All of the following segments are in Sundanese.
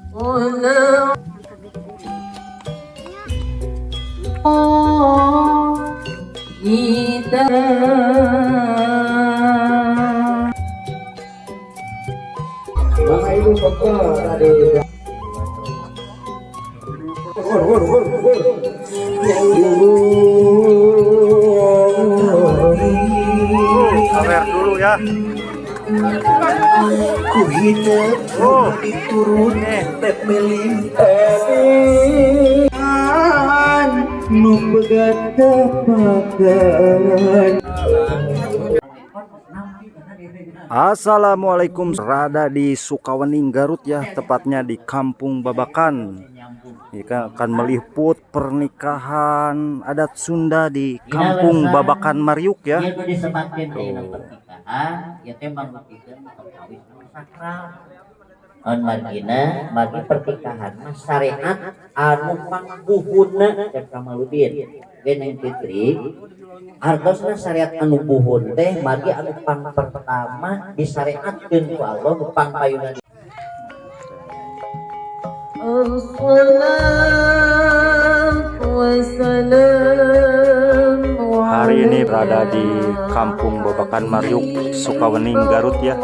Sawer dulu ya. Ku hidup Oh. diturun tepeling nu begat tepakan. Assalamualaikum, rada di Sukawening Garut ya, tepatnya di Kampung Babakan. Kita akan meliput pernikahan adat Sunda di Kampung Babakan Mariuk ya. Ieu nu disebutkeun ayeuna pernikahan, ieu teh mangrupikeun perkawis anu sakral. On margina, margi pernikahan mah syariat anu pangbuhunna cek Kamaludin. Ge Neng Fitri, artosna syariat anu buhun teh margi anu pang pertama disyariatkeun ku Allah nu pangpayuna. Hari ini berada di Kampung Babakan Mariuk, Sukawening Garut ya.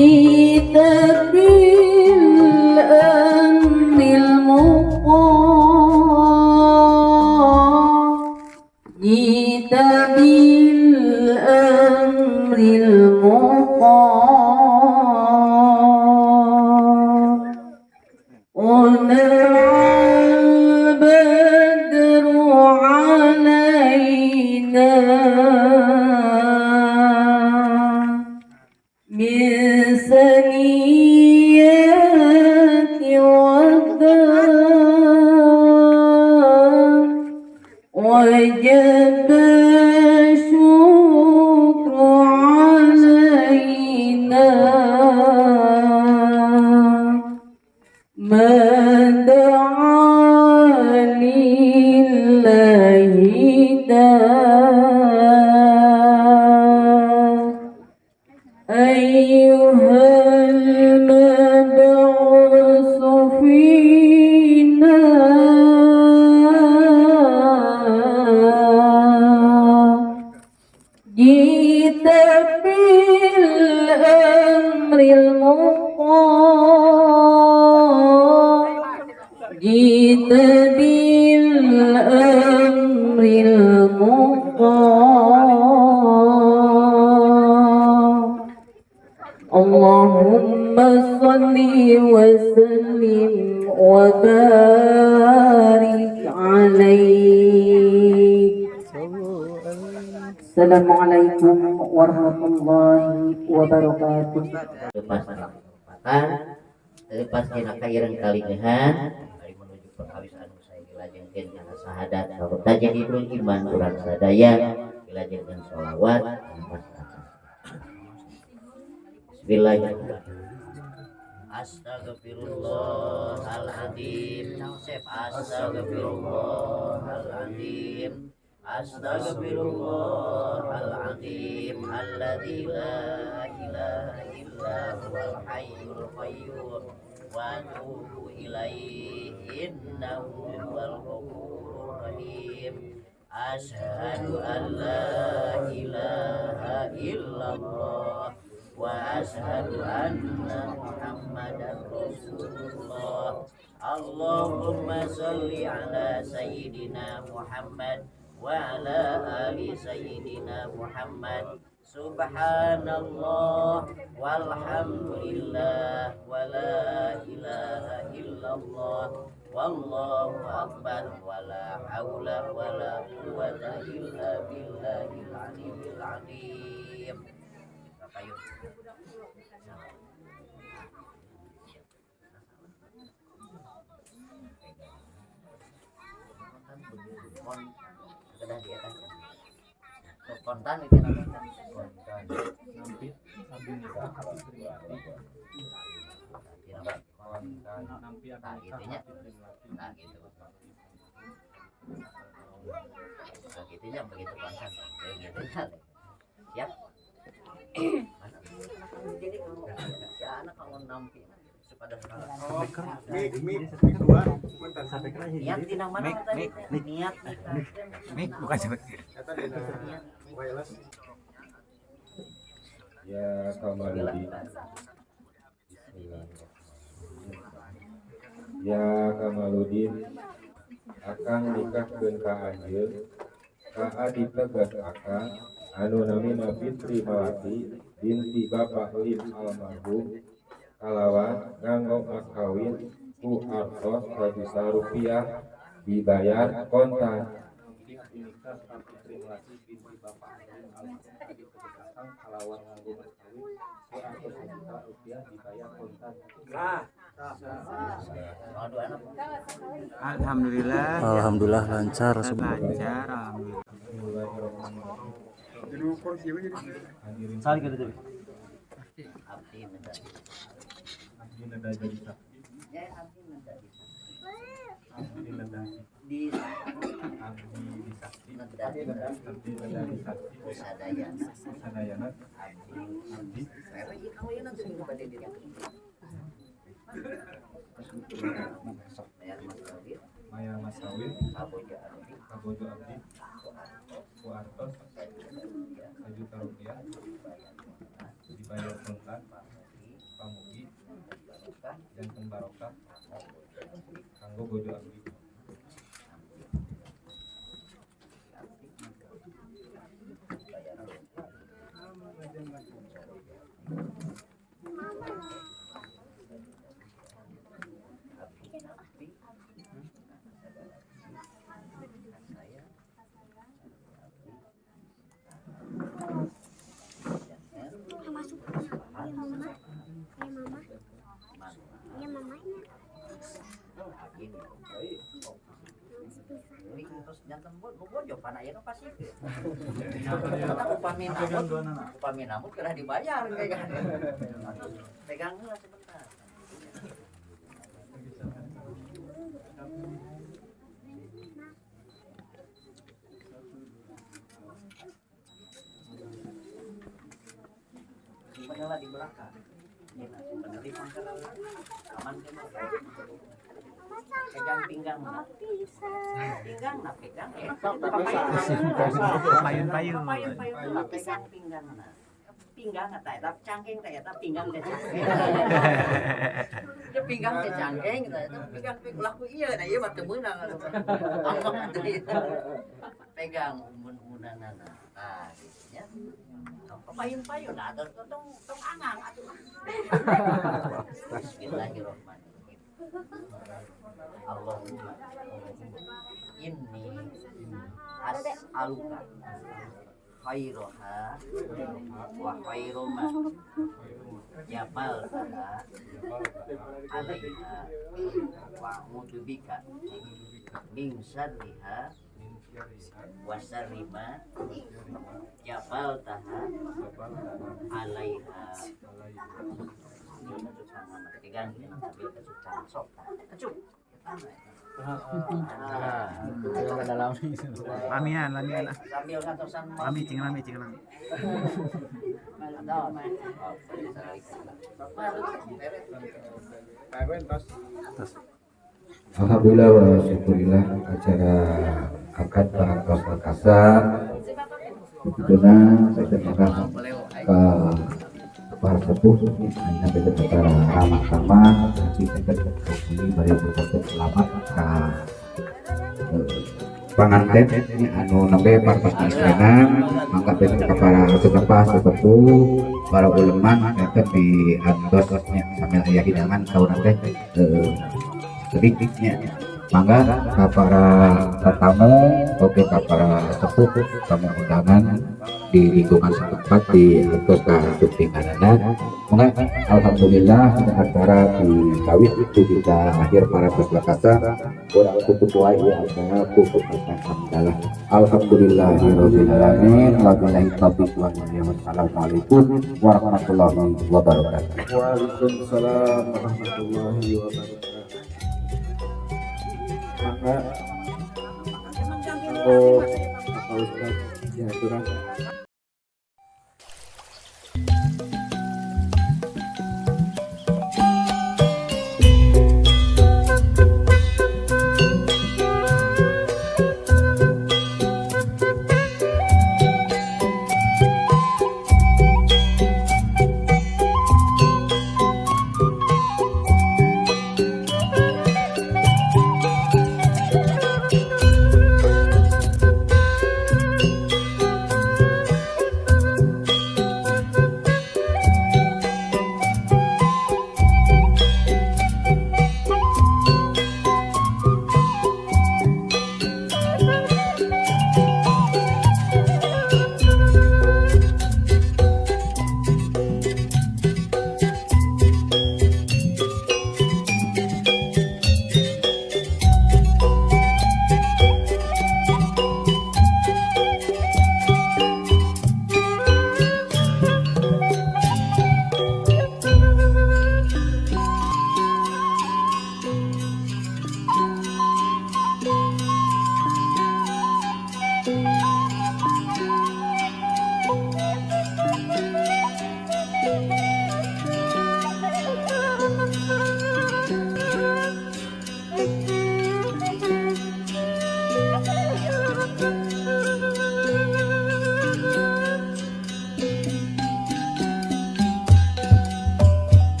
جئت بالأمر المطاع، جئت بالأمر المطاع، طلع البدر علينا من ثنيات الوداع، وجب الشكر علينا ما دعا لله داع. أيها المبعوث فينا، جئت بالأمر المطاع، جئت بالأمر المطاع. اللهم صل وسلم وبارك عليه. السلام عليكم ورحمة الله وبركاته. Lepas kesempatan, lepas dina kaireng kalingehan bari menuju perkawis anu sae dilajengkeun kana sahadat sarta jadidul iman urang sadaya dilajengkeun sholawat. Bismillahirrahmanirrahim. Astagfirullahaladzim. Astagfirullahaladzim. Astagfirullahaladzim. Alladzi la ilaha illa huwal hayyul qayyum wa atubu ilaihi innahu huwal ghafurur rahim. Asyhadu an la ilaha illallah wa asyhadu anna Muhammadar Rasulullah. Allahumma sholli ala sayyidina Muhammad wa ala ali sayyidina Muhammad. Subhanallah walhamdulillah wa la ilaha illallah wallahu akbar wa la haula wa la quwwata illa billahil aliyyil azim. Ayo. Kontan itu namanya kontan. Nah, gitunya. Nah, gitu. Nah, gitunya begitu kontan. Kayak gitu. Siap. Jadi kalau si anak kalau nampi pada Mik mik dua punten. niat di mana tadi? Niat Mik bukan sampai. Eta dina wireless. Ya Kamaludin. Ya Kamaludin, akang nikahkeun ka anjeun ka adi tegas akang anu namina Fitri Malati binti Bapak Lim almarhum kalawan nganggo mas kawin ku artos sajuta rupiah dibayar kontan. Nikah ka Fitri Melati binti Bapak Lim almarhum adi tegas akang kalawan nganggo mas kawin ku artos sajuta rupiah dibayar kontan. Alhamdulillah. Alhamdulillah lancar semua. Lancar, alhamdulillah. Jadi kursi we jadi. Abdi neda. Abdi neda jadi saksi. Ya, abdi neda. Abdi neda Di abdi di saksi. Neda. Abdi neda di saksi. Sadayana. Sadayana Abdi. abdi Ieu kawinan teh bade diri. Bayar mas kawin, mayar mas kawin kabojo abdi, kabojo abdi ku artos ku artos sajuta rupiah, sajuta rupiah dibayar kontan pamugi barokah janten barokah kanggo bojo abdi. Masuk. Ya mama. Ya mama. Ya mamanya. Terus janten bojo pan aya nu pasti. Kita upami nambut, upami nambut kena dibayar kayak kan. Terus pegang heula sebentar. Simpen heula di belakang. Simpen di pangkal. Aman kan? Pegang pinggang. Pinggang nah pegang ya. Payun-payun. Payun-payun lah pegang pinggang nah. Pinggang eta eta cangkeng teh eta pinggang teh cangkeng. Dia pinggang teh cangkeng eta eta pinggang teh ulah ku ieu nah ieu mah teu meunang atuh. Ambek atuh ieu. Pegang umun-umunanana. Nah, gitu nya. Payun-payun nah tong tong angang atuh. Bismillahirrahmanirrahim. Allahumma inni as'aluka khairaha wa khairu ma jabaltaha alaiha wa a'udzu bika min syarriha wa syarri ma jabaltaha alaiha. Pegang sambil kecup tangan sok kecup. Lamian, lamian. Sambil ngatosan Lami cing lami cing lami. Kayak tos. Alhamdulillah wa syukurillah acara Akad parantos lekasa. Kituna saya ke para sepuh hanya beda secara ramah-ramah tapi saya ini bari berkata selamat ka panganten anu nembe partos istrena mangga beda ka para sesepuh sesepuh para uleman eta di antos nya sambil aya hidangan saurang teh sedikitnya mangga ka para tetamu oke ka para sepuh tamu undangan di lingkungan setempat di atas ka sumpinganana. Mangga alhamdulillah acara di kawit itu kita akhir para peslakasa urang tutup wae ieu acara ku alhamdulillah alhamdulillahirabbil alamin wabillahi taufiq wal hidayah. Wassalamualaikum warahmatullahi wabarakatuh. Waalaikumsalam warahmatullahi wabarakatuh. Mangga kanggo Bapak Ustaz diaturan.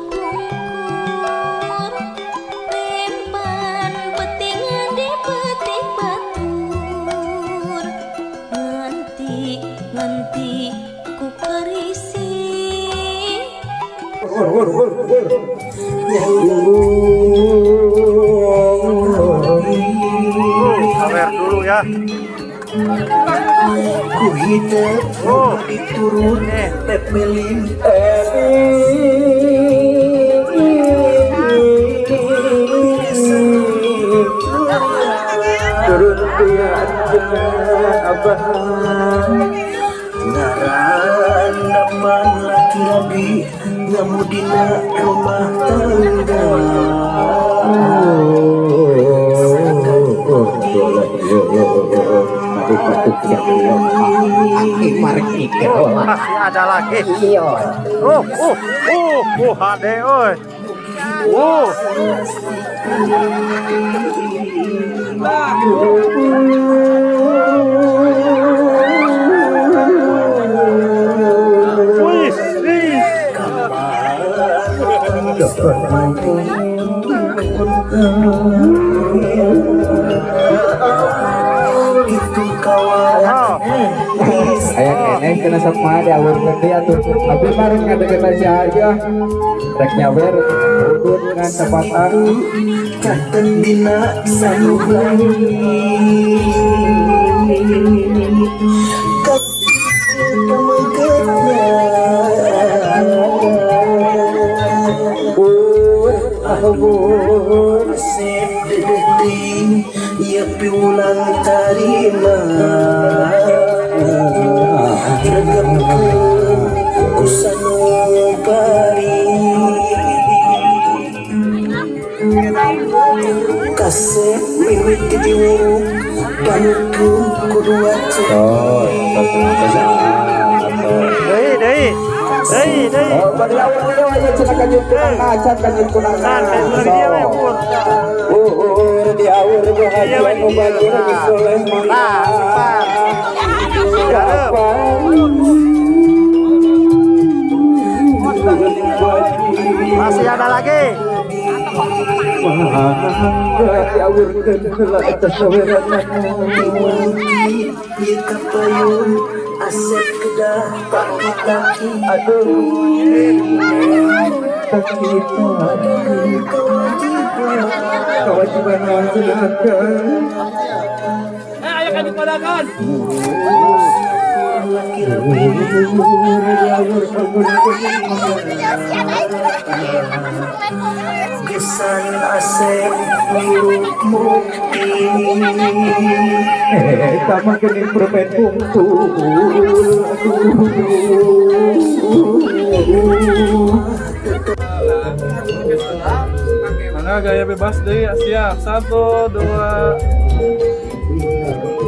Kapungkur Lempan petingan di petik batur Nganti nganti ku karisi. Sawer dulu ya. Ku hidup diturun tepeling Turun abah ngarandapan laki-laki ngamudina rumah tangga. Masih ada lagi. Oh, oh, oh, oh, hade oi. Oh. Wih, wih. Itu kawan. Aya keneh kena sama diawur gede atuh. Abi mah rek ngadeukeutan si aja. Rek nyawer udud ngan sapatah. Caten dina sanubari Abur sep dedeting ya piulang tarima regepkeun ku sanubari kasep mimiti diwuruk panukeun ku dua Oh, Deui, deui. Deui, deui. Oh, bari awur deui aya cenah kanjut kunang acan kanjut kunang. San, lagi dia we, Pur. Ur diawur Iya, we, nu batur geus soleh Nah, sempat. Masih ada lagi. Diawurkeun heula eta saweranana. Ieu kapayun asep kedah taki-taki. Aduh. Sakit. Kewajiban laksanakan. Ayo kami padakan. Gesan asep milik mukti. Eta mah geuning permen bungkul. Mangga gaya bebas deh, siap. 1, 2.